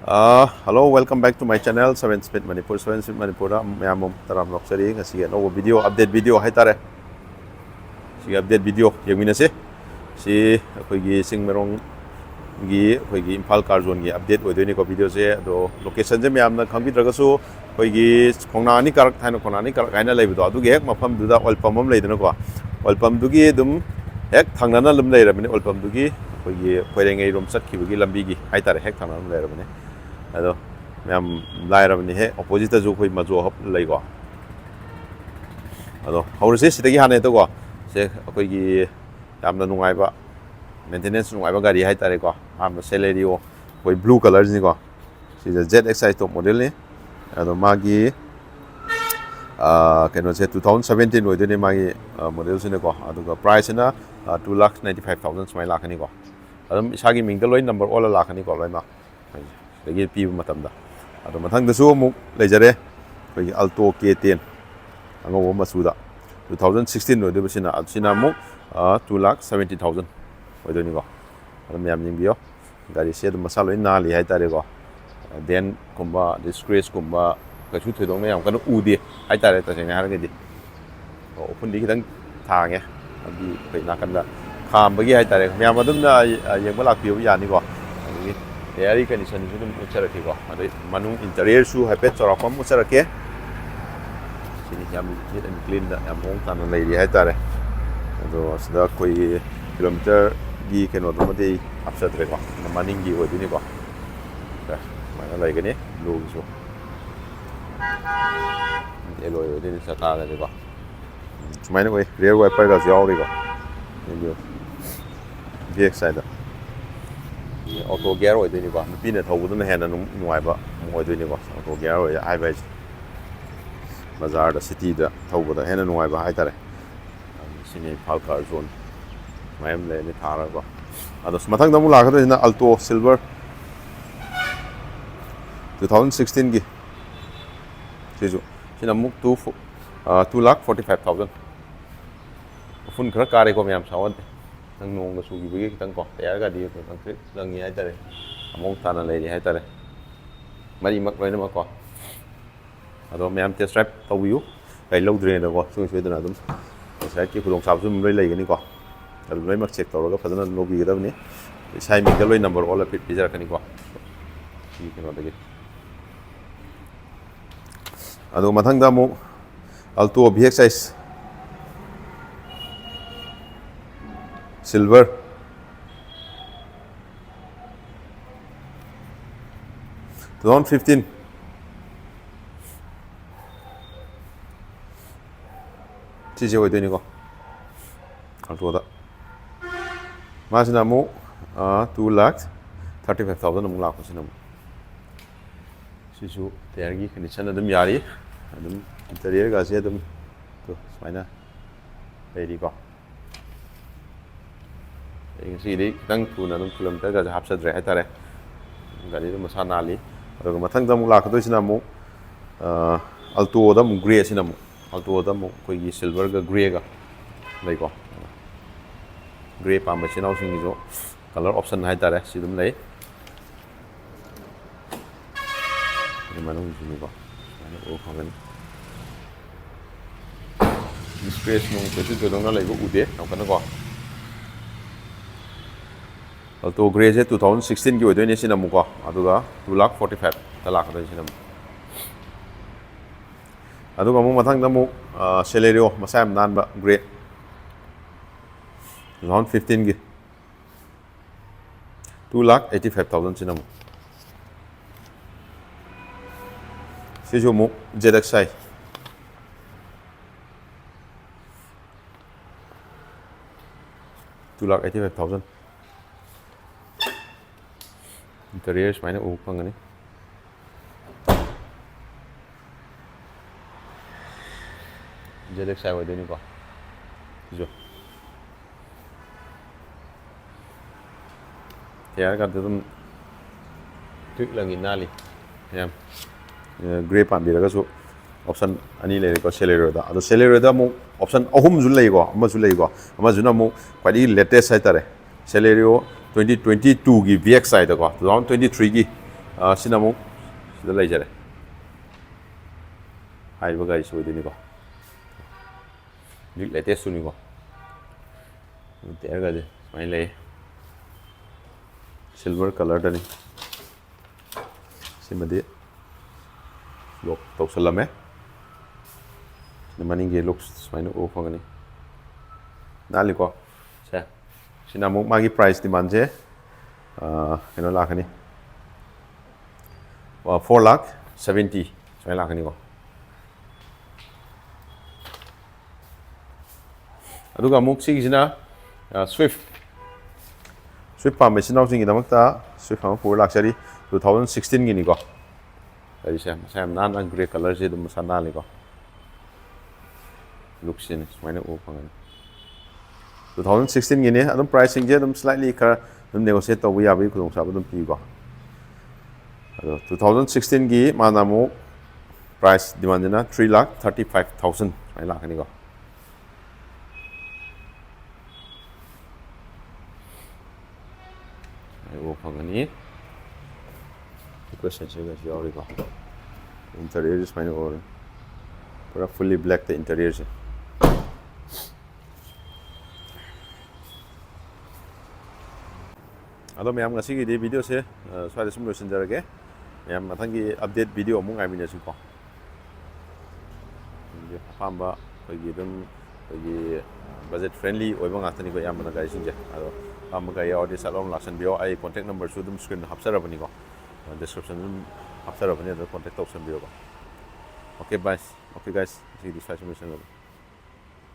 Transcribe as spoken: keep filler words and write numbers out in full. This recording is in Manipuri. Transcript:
Uh, hello, welcome back to my channel, Seven Speed Manipur. Seven Speed Manipurꯗ ꯃꯌꯥꯝꯕꯨ ꯇꯔꯥꯝꯅ ꯑꯣꯛꯆꯔꯤ꯫ ꯉꯁꯤꯒꯤ ꯑꯅꯧꯕ video, update video ꯍꯥꯏꯇꯥꯔꯦ꯫ ꯁꯤꯒꯤ update video ꯌꯦꯡꯃꯤꯟꯅꯁꯤ꯫ ꯁꯤ ꯑꯩꯈꯣꯏꯒꯤ ꯆꯤꯡꯃꯩꯔꯣꯡꯒꯤ, ꯑꯩꯈꯣꯏꯒꯤ ꯏꯝꯐꯥꯜ car zoneꯒꯤ update ꯑꯣꯏꯗꯣꯏꯅꯤꯀꯣ videoꯁꯦ꯫ ꯑꯗꯣ locationꯁꯦ ꯃꯌꯥꯝꯅ ꯈꯪꯕꯤꯗ꯭ꯔꯒꯁꯨ, ꯑꯩꯈꯣꯏꯒꯤ ꯈꯣꯡꯅꯥꯡ ꯑꯅꯤ ꯀꯥꯔꯛ ꯍꯥꯏꯅ, ꯈꯣꯡꯅꯥꯡ ꯑꯅꯤ ꯀꯥꯔꯛ ꯍꯥꯏꯅ ꯂꯩꯕꯗꯣ, ꯑꯗꯨꯒꯤ ꯍꯦꯛ ꯃꯐꯝꯗꯨꯗ oil pump ꯑꯃ ꯂꯩꯗꯅꯀꯣ, oil pumpꯗꯨꯒꯤ ꯑꯗꯨꯝ ꯍꯦꯛ ꯊꯪꯅꯅ ꯑꯗꯨꯝ ꯂꯩꯔꯕꯅꯤ꯫ Oil pumpꯗꯨꯒꯤ ꯑꯩꯈꯣꯏꯒꯤ ꯀꯣꯏꯔꯦꯡꯒꯩꯔꯣꯝ ꯆꯠꯈꯤꯕꯒꯤ ꯂꯝꯕꯤꯒꯤ ꯍꯥꯏꯇꯥꯔꯦ, ꯍꯦꯛ ꯊꯪꯅꯅ ꯑꯗꯨꯝ ꯂꯩꯔꯕꯅꯤ꯫ ꯑꯗꯣ ꯃꯌꯥꯝ ꯂꯥꯏꯔꯕꯅꯤ, ꯍꯦꯛ oppositeꯇꯁꯨ ꯑꯩꯈꯣꯏ Mazo Hub ꯂꯩꯀꯣ꯫ ꯑꯗꯣ ꯍꯧꯔꯁꯤ ꯁꯤꯗꯒꯤ ꯍꯥꯟꯅ ꯍꯦꯛꯇꯀꯣ꯫ ꯁꯦ ꯑꯩꯈꯣꯏꯒꯤ ꯌꯥꯝꯅ ꯅꯨꯡꯉꯥꯏꯕ, maintenance ꯅꯨꯡꯉꯥꯏꯕ ꯒꯥꯔꯤ ꯍꯥꯏꯇꯥꯔꯦꯀꯣ꯫ ꯑꯍꯥꯟꯕ Celerio, ꯑꯩꯈꯣꯏ blue colourꯁꯤꯅꯤꯀꯣ꯫ ꯁꯤꯁꯦ Z X I top modelꯅꯤ꯫ ꯑꯗꯣ ꯃꯥꯒꯤ, ꯑꯥ, ꯀꯩꯅꯣꯁꯦ two thousand seventeen ꯑꯣꯏꯗꯣꯏꯅꯤ ꯃꯥꯒꯤ, ꯑꯥ, modelꯁꯤꯅꯀꯣ꯫ ꯑꯗꯨꯒ priceꯁꯤꯅ, ꯑꯥ, two lakh ninety five thousand ꯁꯨꯃꯥꯏꯅ ꯂꯥꯛꯀꯅꯤꯀꯣ꯫ ꯑꯗꯨꯝ ꯏꯁꯥꯒꯤ ꯃꯤꯡꯗ ꯂꯣꯏ number ꯑꯣꯜꯂ ꯂꯥꯛꯀꯅꯤꯀꯣ ꯂꯣꯏꯅꯃꯛ꯫ ꯁꯤꯗꯒꯤ ꯄꯤꯕ ꯃꯇꯝꯗ꯫ ꯑꯗꯣ ꯃꯊꯪꯗꯁꯨ ꯑꯃꯨꯛ ꯂꯩꯖꯔꯦ ꯑꯩꯈꯣꯏꯒꯤ Alto K ten, ꯑꯉꯧꯕ ꯃꯆꯨꯗ, two thousand sixteen ꯑꯣꯏꯗꯣꯏꯕꯁꯤꯅ꯫ ꯑꯁꯤꯅ ꯑꯃꯨꯛ, ꯑꯥ, two lakh seventy thousand ꯑꯣꯏꯗꯣꯏꯅꯤꯀꯣ꯫ ꯑꯗꯨꯝ ꯃꯌꯥꯝ ꯌꯦꯡꯕꯤꯌꯣ꯫ ꯒꯥꯔꯤꯁꯦ ꯑꯗꯨꯝ ꯃꯁꯥ ꯂꯣꯏ ꯅꯥꯜꯂꯤ ꯍꯥꯏꯇꯥꯔꯦꯀꯣ꯫ Dentꯀꯨꯝꯕ, ꯑꯗꯩ scratchꯀꯨꯝꯕ ꯀꯩꯁꯨ ꯊꯣꯏꯗꯣꯛꯅ ꯌꯥꯝ ꯀꯟꯅ ꯎꯗꯦ ꯍꯥꯏꯇꯥꯔꯦ, ꯇꯁꯦꯡꯅ ꯍꯥꯏꯔꯒꯗꯤ꯫ ꯑꯣ, ꯎꯐꯨꯟꯗꯤ ꯈꯤꯇꯪ ꯊꯥꯡꯉꯦ, ꯍꯥꯏꯗꯤ ꯑꯩꯈꯣꯏ ꯅꯥꯀꯟꯗ ꯈꯥꯝꯕꯒꯤ ꯍꯥꯏꯇꯥꯔꯦ꯫ ꯃꯌꯥꯝ ꯑꯗꯨꯝꯅ, ꯑ, ꯌꯦꯡꯕ ꯂꯥꯛꯄꯤꯕ ꯌꯥꯅꯤꯀꯣ꯫ ꯑꯗꯒꯤ tyre conditionꯁꯨ ꯑꯗꯨꯝ ꯎꯠꯆꯔꯛꯀꯦꯀꯣ꯫ ꯑꯗꯩ ꯃꯅꯨꯡ interiorꯁꯨ ꯍꯥꯏꯐꯦꯠ ꯆꯥꯎꯔꯥꯛꯄ ꯑꯃ ꯎꯠꯆꯔꯛꯀꯦ꯫ ꯁꯤꯅꯤ ꯌꯥꯝ neat and cleanꯗ ꯌꯥꯝ ꯃꯑꯣꯡ ꯇꯥꯅ ꯂꯩꯔꯤ ꯍꯥꯏꯇꯥꯔꯦ꯫ ꯑꯗꯣ ꯁꯤꯗ ꯑꯩꯈꯣꯏꯒꯤ kilometerꯒꯤ ꯀꯩꯅꯣꯗꯨꯃꯗꯤ ꯍꯥꯞꯆꯗ꯭ꯔꯦꯀꯣ, ꯃꯅꯤꯡꯒꯤ ꯑꯣꯏꯗꯣꯏꯅꯤꯀꯣ꯫ ꯁꯨꯃꯥꯏꯅ ꯂꯩꯒꯅꯤ, blueꯒꯤꯁꯨ꯫ Alloy ꯑꯣꯏꯗꯣꯏꯅꯤ ꯆꯀꯥꯒꯁꯦꯀꯣ꯫ ꯁꯨꯃꯥꯏꯅ ꯑꯣꯏ, rear wiperꯒꯁꯨ ꯌꯥꯎꯔꯤꯀꯣ꯫ Back sideꯇ auto gear ꯑꯣꯏꯗꯣꯏꯅꯤꯀꯣ꯫ ꯅꯨꯄꯤꯅ ꯊꯧꯕꯗꯨꯅ ꯍꯦꯟꯅ ꯅꯨꯡ-, ꯅꯨꯡꯉꯥꯏꯕ ꯑꯃ ꯑꯣꯏꯗꯣꯏꯅꯤꯀꯣ꯫ Auto gear ꯑꯣꯏ ꯍꯥꯏꯕ ꯍꯥꯏꯁꯦ ꯕꯖꯥꯔꯗ, cityꯗ ꯊꯧꯕꯗ ꯍꯦꯟꯅ ꯅꯨꯡꯉꯥꯏꯕ ꯍꯥꯏꯇꯥꯔꯦ꯫ ꯁꯤꯅꯤ ꯏꯝꯐꯥꯜ car zone꯫ ꯃꯌꯥꯝ ꯂꯩꯔꯅꯤ ꯊꯥꯔꯒꯀꯣ꯫ ꯑꯗꯣ ꯃꯊꯪꯗ ꯑꯃꯨꯛ ꯂꯥꯛꯀꯗꯣꯏꯁꯤꯅ Alto Silver, two thousand sixteenꯒꯤ꯫ ꯁꯤꯁꯨ, ꯁꯤꯅ ꯑꯃꯨꯛ two, ꯑ, two lakh forty five thousand꯫ ꯎꯐꯨꯟ ꯈꯔ ꯀꯥꯔꯦꯀꯣ ꯃꯌꯥꯝ, ꯁꯥꯎꯍꯟꯗꯦ꯫ ꯅꯪ ꯅꯣꯡꯒ ꯆꯨꯈꯤꯕꯒꯤ ꯈꯤꯇꯪ ꯀꯣ, tyreꯒꯗꯤ ꯂꯪꯇ꯭ꯔꯤꯛ ꯂꯪꯉꯤ ꯍꯥꯏꯇꯥꯔꯦ꯫ ꯃꯑꯣꯡ ꯇꯥꯅ ꯂꯩꯔꯤ ꯍꯥꯏꯇꯥꯔꯦ꯫ ꯃꯔꯤꯃꯛ ꯂꯣꯏꯅꯃꯛꯀꯣ꯫ ꯑꯗꯣ ꯃꯌꯥꯝ test drive ꯇꯧꯕꯤꯌꯨ꯫ ꯒꯥꯔꯤ ꯂꯧꯗ꯭ꯔꯤꯉꯩꯗꯀꯣ, ꯁꯨꯡꯁꯣꯏ ꯁꯣꯏꯗꯅ ꯑꯗꯨꯝ test driveꯀꯤ ꯈꯨꯗꯣꯡꯆꯥꯕꯁꯨ ꯑꯗꯨꯝ ꯂꯣꯏ ꯂꯩꯒꯅꯤꯀꯣ꯫ ꯑꯗꯨ ꯂꯣꯏꯅꯃꯛ check ꯇꯧꯔꯒ ꯐꯖꯅ ꯑꯗꯨꯝ ꯂꯧꯕꯤꯒꯗꯕꯅꯤ꯫ ꯏꯁꯥ ꯃꯤꯡꯗ ꯂꯣꯏ number ꯑꯣꯜꯂ ꯄꯤ-, ꯄꯤꯖꯔꯛꯀꯅꯤꯀꯣ꯫ ꯁꯤ ꯀꯩꯅꯣꯗꯒꯤ꯫ ꯑꯗꯨꯒ ꯃꯊꯪꯗ ꯑꯃꯨꯛ Alto V X I silver, two thousand fifteen, ꯁꯤꯁꯦ ꯑꯣꯏꯗꯣꯏꯅꯤꯀꯣ꯫ Altoꯗ ꯃꯥꯁꯤꯅ ꯑꯃꯨꯛ two lakh thirty five thousand ꯑꯃꯨꯛ ꯂꯥꯛꯄꯁꯤꯅ ꯑꯃꯨꯛ꯫ ꯁꯤꯁꯨ tyreꯒꯤ condition ꯑꯗꯨꯝ ꯌꯥꯔꯤ꯫ ꯑꯗꯨꯝ interiorꯒꯁꯦ ꯑꯗꯨꯝ ꯇꯨ ꯁꯨꯃꯥꯏꯅ ꯂꯩꯔꯤꯀꯣ꯫ ꯑꯩ ꯉꯁꯤꯗꯤ ꯈꯤꯇꯪ ꯊꯨꯅ ꯑꯗꯨꯝ kilometerꯒꯁꯦ ꯍꯥꯞꯆꯗ꯭ꯔꯦ ꯍꯥꯏꯇꯥꯔꯦ꯫ ꯒꯥꯔꯤꯗꯨ ꯃꯁꯥ ꯅꯥꯜꯂꯤ꯫ ꯑꯗꯨꯒ ꯃꯊꯪꯗ ꯑꯃꯨꯛ ꯂꯥꯛꯀꯗꯣꯏꯁꯤꯅ ꯑꯃꯨꯛ Altoꯗ ꯑꯃꯨꯛ grey ꯑꯁꯤꯅ ꯑꯃꯨꯛ, Altoꯗ ꯑꯃꯨꯛ ꯑꯩꯈꯣꯏꯒꯤ silverꯒ greyꯒ ꯂꯩꯀꯣ꯫ Grey ꯄꯥꯝꯕ ꯏꯆꯤꯟ ꯏꯅꯥꯎꯁꯤꯡꯒꯤꯁꯨ colour option ꯍꯥꯏꯇꯥꯔꯦ, ꯁꯤ ꯑꯗꯨꯝ ꯂꯩ꯫ ꯑꯗꯨ ꯃꯅꯨꯡꯁꯤꯅꯤꯀꯣ, ꯁꯨꯃꯥꯏꯅ ꯎꯕ ꯐꯪꯒꯅꯤ꯫ Scratch ꯅꯨꯡ ꯀꯩꯁꯨ ꯊꯣꯏꯗꯣꯛꯅ ꯂꯩꯕ ꯎꯗꯦ ꯌꯥꯝ ꯀꯟꯅꯀꯣ꯫ Alto greyꯁꯦ two thousand sixteenꯒꯤ ꯑꯣꯏꯗꯣꯏꯅꯦ ꯁꯤꯅ ꯑꯃꯨꯛꯀꯣ, ꯑꯗꯨꯒ two lakh forty fiveꯇ ꯂꯥꯛꯀꯗꯣꯏꯅꯤ ꯁꯤꯅ ꯑꯃꯨꯛ꯫ ꯑꯗꯨꯒ ꯑꯃꯨꯛ ꯃꯊꯪꯗ ꯑꯃꯨꯛ Celerio ꯃꯁꯥ ꯌꯥꯝ ꯅꯥꯟꯕ grey, two thousand fifteenꯒꯤ two lakh eighty five thousand ꯁꯤꯅ ꯑꯃꯨꯛ꯫ ꯁꯤꯁꯨ ꯑꯃꯨꯛ Z X I two lakh eighty five thousand꯫ Interior ꯁꯨꯃꯥꯏꯅ ꯎꯕ ꯐꯪꯒꯅꯤ꯫ Z X I ꯑꯣꯏꯗꯣꯏꯅꯤꯀꯣ ꯁꯤꯁꯨ꯫ Tyreꯒꯗꯤ ꯑꯗꯨꯝ ꯇ꯭ꯋꯤꯛ ꯂꯪꯉꯤ, ꯅꯥꯜꯂꯤ ꯃꯌꯥꯝ꯫ Grey ꯄꯥꯝꯕꯤꯔꯒꯁꯨ option ꯑꯅꯤ ꯂꯩꯔꯦꯀꯣ Celerioꯗ꯫ ꯑꯗꯣ Celerioꯗ ꯑꯃꯨꯛ option ꯑꯍꯨꯝꯁꯨ ꯂꯩꯀꯣ, ꯑꯃꯁꯨ ꯂꯩꯀꯣ꯫ ꯑꯃꯁꯤꯅ ꯑꯃꯨꯛ ꯈ꯭ꯋꯥꯏꯗꯒꯤ latest ꯍꯥꯏꯇꯥꯔꯦ, Celerio twenty twenty twoꯒꯤ V X Iꯗꯀꯣ, two thousand twenty threeꯒꯤ ꯁꯤꯅ ꯑꯃꯨꯛ ꯗ ꯂꯩꯖꯔꯦ꯫ ꯍꯥꯏꯔꯤꯕ ꯒꯥꯔꯤꯁꯤ ꯑꯣꯏꯗꯣꯏꯅꯤꯀꯣ꯫ ꯍꯧꯖꯤꯛ ꯂꯦꯇꯦꯁꯇꯨꯅꯤꯀꯣ꯫ ꯇꯌꯔꯒꯁꯦ ꯁꯨꯃꯥꯏꯅ ꯂꯩ꯫ ꯁꯤꯜꯚꯔ ꯀꯂꯔꯗꯅꯤ꯫ ꯁꯤꯃꯗꯤ ꯂꯣꯛ ꯇꯧꯁꯜꯂꯝꯃꯦ꯫ ꯁꯤꯅ ꯃꯅꯤꯡꯒꯤ ꯂꯨꯛꯁ ꯁꯨꯃꯥꯏꯅ ꯎꯕ ꯐꯪꯒꯅꯤ꯫ ꯅꯥꯜꯂꯤꯀꯣ꯫ ꯁꯦ, ꯁꯤꯅ ꯑꯃꯨꯛ ꯃꯥꯒꯤ ꯄ꯭ꯔꯥꯏꯁ ꯗꯤꯃꯥꯟꯁꯦ, ꯑ, ꯀꯩꯅꯣ ꯂꯥꯛꯀꯅꯤ, ꯐꯣꯔ ꯂꯥꯛ ꯁꯚꯦꯟꯇꯤ ꯁꯨꯃꯥꯏꯅ ꯂꯥꯛꯀꯅꯤꯀꯣ꯫ ꯑꯗꯨꯒ ꯑꯃꯨꯛ ꯁꯤꯒꯤꯁꯤꯅ, ꯑ, ꯁ꯭ꯋꯤꯐ꯫ ꯁ꯭ꯋꯤꯐ ꯄꯥꯝꯕ ꯏꯆꯤꯟ ꯏꯅꯥꯎꯁꯤꯡꯒꯤꯗꯃꯛꯇ ꯁ꯭ꯋꯤꯐ ꯑꯃ ꯄꯨꯔ ꯂꯥꯛꯆꯔꯤ꯫ Two thousand ꯁꯤꯛꯁꯇꯤꯟꯒꯤꯅꯤꯀꯣ꯫ ꯒꯥꯔꯤꯁꯦ ꯃꯁꯥ ꯌꯥꯝ ꯅꯥꯟꯅ, ꯒ꯭ꯔꯦ ꯀꯂꯔꯁꯦ ꯑꯗꯨꯝ ꯃꯁꯥ ꯅꯥꯜꯂꯤꯀꯣ꯫ ꯂꯨꯛꯁꯤꯅꯤ ꯁꯨꯃꯥꯏꯅ ꯎꯕ ꯐꯪꯒꯅꯤ꯫ ꯇꯨ ꯊꯥꯎꯖꯟ ꯁꯤꯛꯁꯇꯤꯟꯒꯤꯅꯤ꯫ ꯑꯗꯨꯝ ꯄ꯭ꯔꯥꯏꯁꯁꯤꯡꯁꯦ ꯑꯗꯨꯝ ꯁ꯭ꯂꯥꯏꯠꯂꯤ ꯈꯔ ꯑꯗꯨꯝ ꯅꯦꯒꯣꯁꯤꯌꯦꯠ ꯇꯧꯕ ꯌꯥꯕꯒꯤ ꯈꯨꯗꯣꯡꯆꯥꯕ ꯑꯗꯨꯝ ꯄꯤꯀꯣ꯫ ꯑꯗꯣ ꯇꯨ ꯊꯥꯎꯖꯟ ꯁꯤꯛꯁꯇꯤꯟꯒꯤ ꯃꯥꯅ ꯑꯃꯨꯛ ꯄ꯭ꯔꯥꯏꯁ ꯗꯤꯃꯥꯟꯁꯤꯅ ꯊ꯭ꯔꯤ ꯂꯥꯛ ꯊꯥꯔꯇꯤ ꯐꯥꯏꯚ ꯊꯥꯎꯖꯟ ꯁꯨꯃꯥꯏꯅ ꯂꯥꯛꯀꯅꯤꯀꯣ꯫ ꯁꯨꯃꯥꯏꯅ ꯎꯕ ꯐꯪꯒꯅꯤ꯫ ꯏꯀꯣ ꯁꯦꯟꯁꯔꯒꯁꯨ ꯌꯥꯎꯔꯤꯀꯣ꯫ ꯏꯟꯇꯔꯤꯌꯔꯁꯦ ꯁꯨꯃꯥꯏꯅ ꯑꯣꯏꯔꯦ꯫ ꯄꯨꯔꯥ ꯐꯨꯜꯂꯤ ꯕ꯭ꯂꯦꯛꯇ ꯏꯟꯇꯔꯤꯌꯔꯁꯦ꯫ ꯑꯗꯣ ꯃꯌꯥꯝ, ꯉꯁꯤꯒꯤꯗꯤ ꯚꯤꯗꯤꯑꯣꯁꯦ, ꯑ, ꯁ꯭ꯋꯥꯏꯗ ꯁꯨꯝ ꯂꯣꯏꯁꯤꯟꯖꯔꯒꯦ꯫ ꯃꯌꯥꯝ, ꯃꯊꯪꯒꯤ ꯑꯞꯗꯦꯠ ꯚꯤꯗꯤꯑꯣ ꯑꯃꯨꯛ ꯉꯥꯏꯃꯤꯟꯅꯁꯤꯀꯣ꯫ ꯑꯗꯨꯗꯤ ꯑꯄꯥꯝꯕ ꯑꯩꯈꯣꯏꯒꯤ ꯑꯗꯨꯝ ꯑꯩꯈꯣꯏꯒꯤ, ꯑ, ꯕꯖꯦꯠ ꯐ꯭ꯔꯦꯟꯂꯤ ꯑꯣꯏꯕ ꯉꯥꯛꯇꯅꯤꯀꯣ ꯑꯌꯥꯝꯕꯅ ꯒꯥꯔꯤꯁꯤꯡꯁꯦ꯫ ꯑꯗꯣ ꯑꯄꯥꯝꯕ ꯒꯥꯔꯤ ꯌꯥꯎꯔꯗꯤ ꯁꯠ ꯂꯥꯎꯅ ꯂꯥꯛꯁꯟꯕꯤꯌꯣ꯫ ꯑꯩ ꯀꯣꯟꯇꯦꯛ ꯅꯝꯕꯔꯁꯨ ꯑꯗꯨꯝ ꯁ꯭ꯀ꯭ꯔꯤꯟꯗ ꯍꯥꯞꯆꯔꯕꯅꯤꯀꯣ, ꯑ, ꯗꯤꯁꯀ꯭ꯔꯤꯞꯁꯟꯗ ꯑꯗꯨꯝ ꯍꯥꯞꯆꯔꯕꯅꯤ, ꯑꯗꯨꯗ ꯀꯣꯟꯇꯦꯛ ꯇꯧꯁꯟꯕꯤꯌꯣꯀꯣ꯫ Okay, bye. ꯑꯣꯀꯦ, ꯒꯥꯏꯁ, ꯉꯁꯤꯒꯤꯗꯤ ꯁ꯭ꯋꯥꯏ ꯁꯨꯝ ꯂꯣꯏꯁꯤꯟꯖꯔꯒꯦ꯫